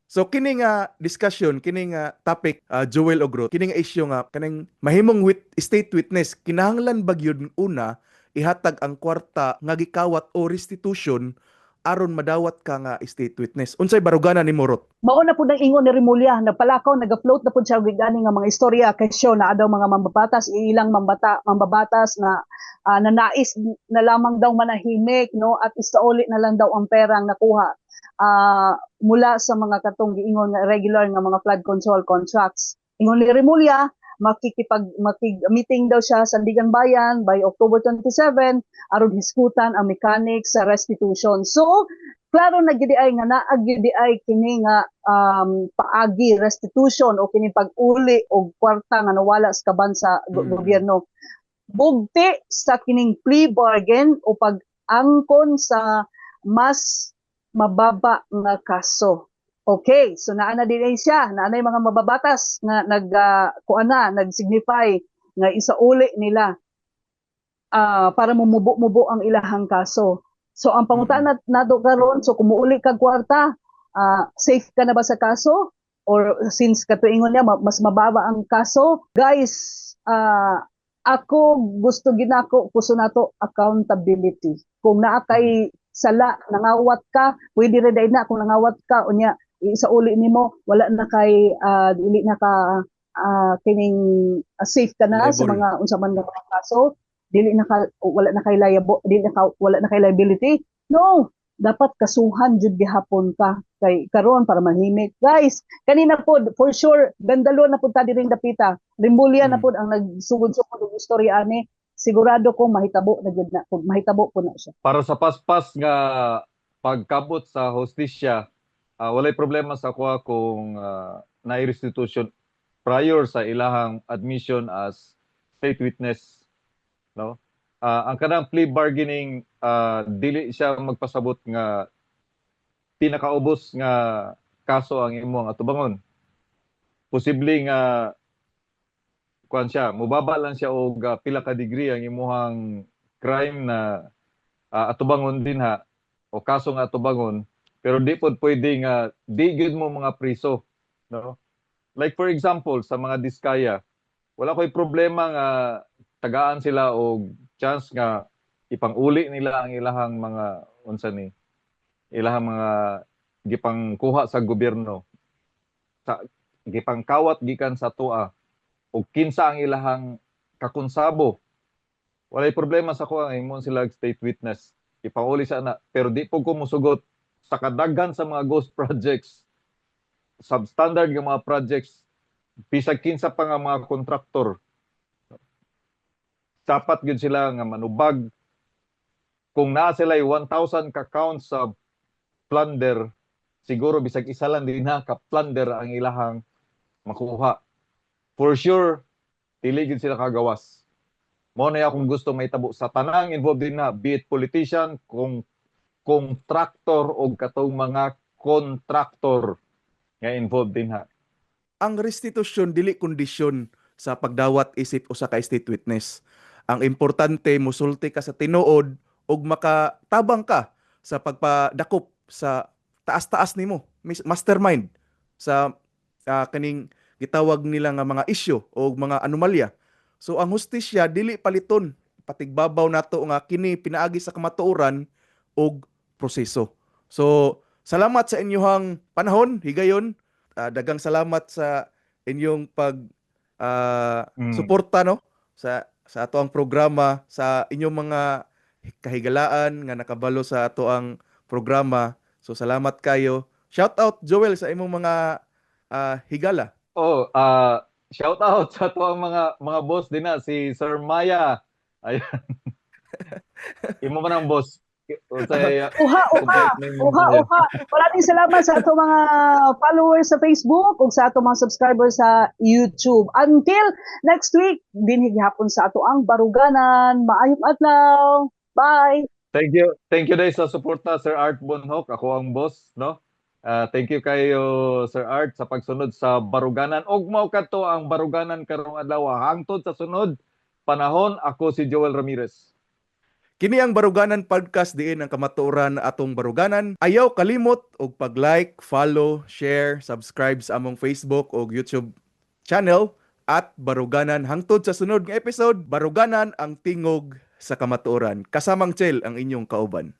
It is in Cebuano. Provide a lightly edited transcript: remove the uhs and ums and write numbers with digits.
So kini nga discussion, kini nga topic, Joel og Ruth, kini nga issue nga kaning mahimong state witness, kinahanglan ba gyud una ihatag ang kwarta nga gikawat o restitution aron madawat ka nga state witness? Unsay barugana nimo, Ruth? Mao na pud ang ingon ni Remulla, nagpalakaw, nagafloat na pud siya og gani nga mga istorya kesyo naa daw mga mambabatas, ilang mambabatas na nanais na lamang daw manahimik, no, at isauli na lang daw ang perang nakuha mula sa mga katong giingon nga irregular nga mga flood control contracts. Ingon ni Remulla, makikipag makig-meeting daw siya sa Sandiganbayan by October 27 aron hisgutan ang mechanics sa restitution. So, klaro na gyud ay nga naa gyud ay kini nga paagi, restitution o kini pag-uli og kwarta nga nawala sa kaban sa gobyerno. Bugti sa kining plea bargain o pag-angkon sa mas mababa nga kaso. Okay, so naa na din ay siya, naa na yung mga mababatas nga nag kuan na, nag-signify nga isauli nila para mumubo-mubo ang ilahang kaso. So ang pangutana nato karon, so kung muuli kag kwarta, safe ka na ba sa kaso? Or since katuingon niya mas mababa ang kaso, guys, ako gusto ginako kuso nato accountability. Kung naa kay sala, nangawat ka, pwede ra na kung nangawat ka unya isauli nimo, wala na kay dili na ka kining safe ka na sa Liable. Mga unsa man nga mga kaso, dili na ka, wala na kay liable, dili na ka, wala na kay liability, no? Dapat kasuhan jud gihapon ka kay karon para manhimik, guys. Kanina pod, for sure dandalo na pud ta diring dapita. Remulla na pod ang nagsugod-sugod og istorya ani. Sigurado ko mahitabo na jud na, mahitabo po na siya. Para sa paspas nga pagkabot sa hostisya, walay problema sa kuha kung na restitution prior sa ilahang admission as state witness, no? Ang kanang plea bargaining, dili siya magpasabot nga pinakaubos nga kaso ang imong atubangon. Posible nga kuan siya, mubaba lang siya og pila ka degree ang imuhang crime na atubangon din ha o kaso nga atubangon, pero di pod pwede nga di gyud mo mga priso, no? Like for example, sa mga Diskaya, wala koy problema nga tagaan sila og chance nga ipanguli nila ang ilahang mga unsa ni ilahang mga gipangkuha sa gobyerno sa gipangkawat gikan sa tua o kinsa ang ilahang kakonsabo. Walay problema sa kuha nga imon sila state witness, ipanguli sa na, pero di po ko musugot sa kadaghan sa mga ghost projects, substandard nga mga projects, bisag kinsa pa nga mga kontraktor. Dapat gyud sila nga manubag. Kung naa sila 1,000 ka counts sa plunder, siguro bisag isa lang din na ka plunder ang ilahang makuha, for sure dili gyud sila kagawas. Mao na akong gusto mahitabo sa tanang involved din na, be it politician, kung contractor o katong mga contractor nga involved din ha. Ang restitution dili kondisyon sa pagdawat isip usa ka state witness. Ang importante, musulti ka sa tinuod ug makatabang ka sa pagpadakop sa taas-taas nimo, mastermind sa kaning gitawag nila nga mga isyu o mga anomalya. So ang hustisya dili paliton, patigbabaw nato nga kini pinaagi sa kamatuoran ug proseso. So salamat sa inyong panahon, higayon. Daghang salamat sa inyong pag suporta, no, sa ato ang programa, sa inyong mga kahigalaan nga nakabalo sa ato ang programa. So salamat kayo. Shout out, Joel, sa imong mga higala. Oh, shout out sa ato ang mga boss din na si Sir Maya. Ayan. Imo man ang boss. Unsay Uha, uha. Uha, uha. Maraming salamat sa ato mga followers sa Facebook ug sa ato mga subscribers sa YouTube. Until next week, dinhi gihapon sa ato ang Baruganan. Maayong adlaw. Bye. Thank you. Thank you dai sa suporta, Sir Art Bonhoc. Ako ang boss, no? Thank you kayo, Sir Art, sa pagsunod sa Baruganan. Og mao kadto ang Baruganan karong adlaw. Hangtod sa sunod panahon, ako si Joel Ramirez. Kini ang Baruganan Podcast, diin ang kamatuoran atong baruganan. Ayaw kalimot og pag-like, follow, share, subscribe sa among Facebook o YouTube channel @Baruganan. Hangtod sa sunod nga episode, Baruganan, ang tingog sa kamatuoran. Kasamang Chel ang inyong kauban.